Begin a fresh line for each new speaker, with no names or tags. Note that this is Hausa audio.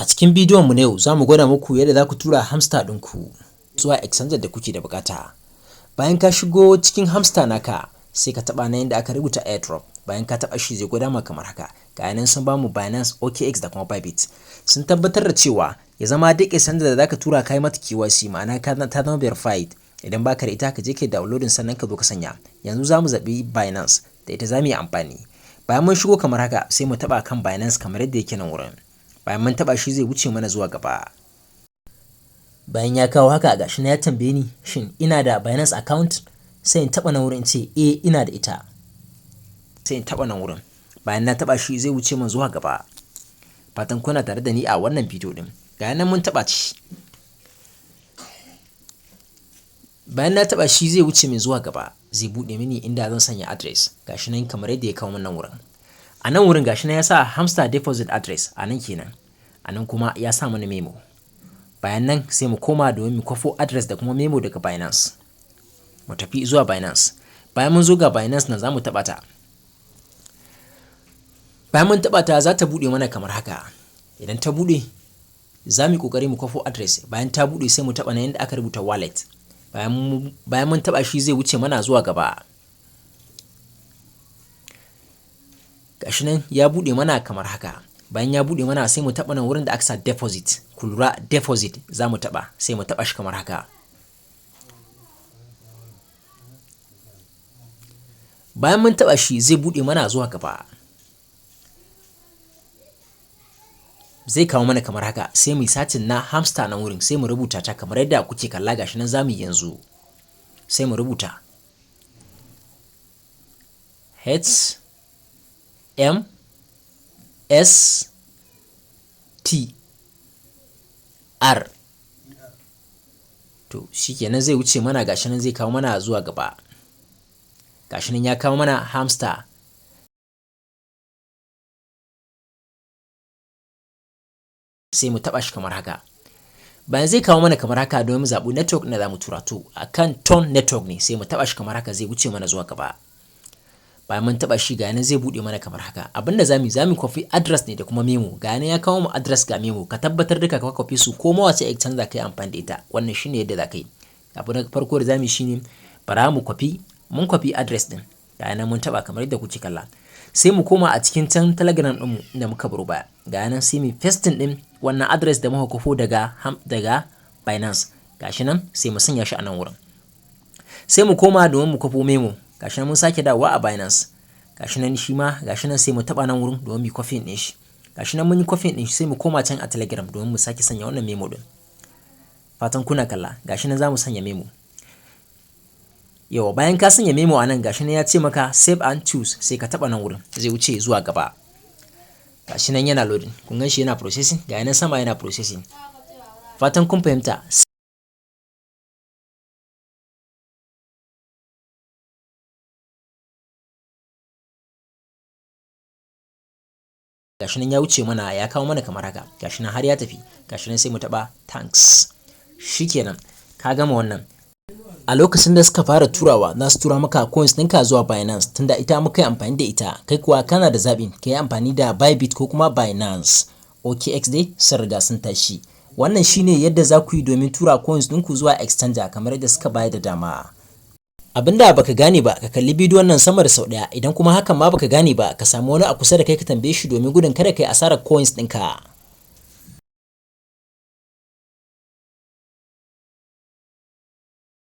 Cikin bidiyon mu na yau, za mu gwada muku yadda za ku tura Hamster ɗinku zuwa exchanger da kuke da bukata. Bayan ka shigo cikin Hamster naka, sai ka taɓa na yadda aka rubuta airdrop. Bayan ka taɓa shi, zai gwada maka kamar haka. Ga nan sun bamu Binance, OKX da kuma Bybit. Sun tabbatar da cewa ya zama duk exchanger da zaka tura kai mata KYC, ma'ana ka ta zama verified. Idan baka da ita, ka je ka downloading, sannan ka zo ka sanya. Yanzu za mu zaɓi Binance, da ita za mu yi amfani. Bayan mun shigo kamar haka, sai mu taɓa kan Binance kamar yadda yake nan wurin. Bayan mun taɓa shi, zai wuce mana zuwa gaba. Bayan ya kawo haka, gashi na ya tambaye ni shin ina da Binance account. Sai in taɓa nan wurin in ce eh, ina da ita. Sai in taɓa nan wurin. Bayan na taɓa shi, zai wuce min zuwa gaba. Fatan kuna tare da ni a wannan bidiyo ɗin. Ga nan mun taɓa shi. Bayan na taɓa shi, zai wuce min zuwa gaba, zai buɗe mini inda zan sanya address. Gashi nan kamar yadda ya kawo min nan wurin. A nan wurin gashi nan ya sa Hamster deposit address a nan kenan. A nan kuma ya sa mana memo. Bayan nan sai mu koma domin mu kwafo address da kuma memo daga Binance. Mu tafi zuwa Binance. Bayan mun zo, ga Binance nan, za mu taɓa ta. Bayan mun taɓa ta, za ta buɗe mana kamar haka. Idan ta buɗe, za mu yi ƙoƙari mu kwafo address. Bayan ta buɗe, sai mu taɓa na yanda aka rubuta wallet. Bayan mun taɓa shi, zai wuce mana zuwa gaba. Gashi nan ya buɗe mana kamar haka. Bayan ya buɗe mana, sai mu taɓa nan wurin da aka sa deposit. Ku lura, deposit za mu taɓa, sai mu taɓa shi kamar haka. Bayan mun taɓa shi, zai buɗe mana zuwa gaba. Zai kawo mana kamar haka, sai mu yi searching na Hamster nan wurin, sai mu rubuta ta kamar yadda kuke kalla. Gashi nan za mu yi yanzu. Sai mu rubuta H M S T R. To shikenan, zai wuce mana. Gashi nan zai kawo mana zuwa gaba. Gashi nan ya kawo mana Hamster. Sai mu taɓa shi kamar haka. Bayan zai kawo mana kamar haka domin mu zaɓi network na za mu tura. To akan TON Network ne, sai mu taɓa shi kamar haka, zai wuce mana zuwa gaba. Bayan mun taɓa shi, ga nan zai buɗe mana kamar haka. Abinda zamu yi, zamu kwafi address ne da kuma memo. Ga nan ya kawo mu address, ga memo. Ka tabbatar duka ka kwafi su, ko ma wace exchange za ka yi amfani da ita. Wannan shine yadda za ka yi. Abu na farko da zamu yi shine bara mu kwafi, mun kwafi address ɗin. Ga nan mun taɓa kamar yadda kuke kalla. Sai mu koma a cikin can Telegram ɗinmu inda muka baro baya. Ga nan, sai mu pasting ɗin wannan address da muka kwafo daga Binance. Gashi nan, sai mu sanya shi a nan wurin. Sai mu koma domin mu kwafo memo. Gashi nan mun sake dawowa a Binance. Gashi nan shi ma, gashi nan, sai mu taɓa nan wurin domin mu yi copying ɗin shi. Gashi nan mun yi copying ɗin shi, sai mu koma can a Telegram domin mu sake sanya wannan memo ɗin. Fatan kuna kalla. Gashi nan za mu sanya memo. Yauwa, bayan ka sanya memo a nan, gashi nan ya ce maka save and choose, sai ka taɓa nan wurin, zai wuce zuwa gaba. Gashi nan yana loading. Kun gan shi yana processing, ga nan sama yana processing. Fatan kun fahimta. Gashi nan ya wuce mana, ya kawo mana kamar haka. Gashi nan har ya tafi. Gashi nan, sai mu taɓa thanks. Shikenan, ka gama wannan. A lokacin da suka fara turawa, za su tura maka coins ɗinka zuwa Binance, tunda ita muka yi amfani da ita. Kai kuwa kana da zaɓin ka yi amfani da Bybit ko kuma Binance. OKX dai sun riga sun tashi. Wannan shine yadda za ku yi domin tura coins ɗinku zuwa exchanger kamar yadda suka bayar da dama. Abinda baka gane ba, ka kalli bidiyon nan sama da sau ɗaya. Idan kuma hakan ma baka gane ba, ka samu wani a kusa da kai ka tambaye shi domin gudun kada kai asarar coins ɗinka.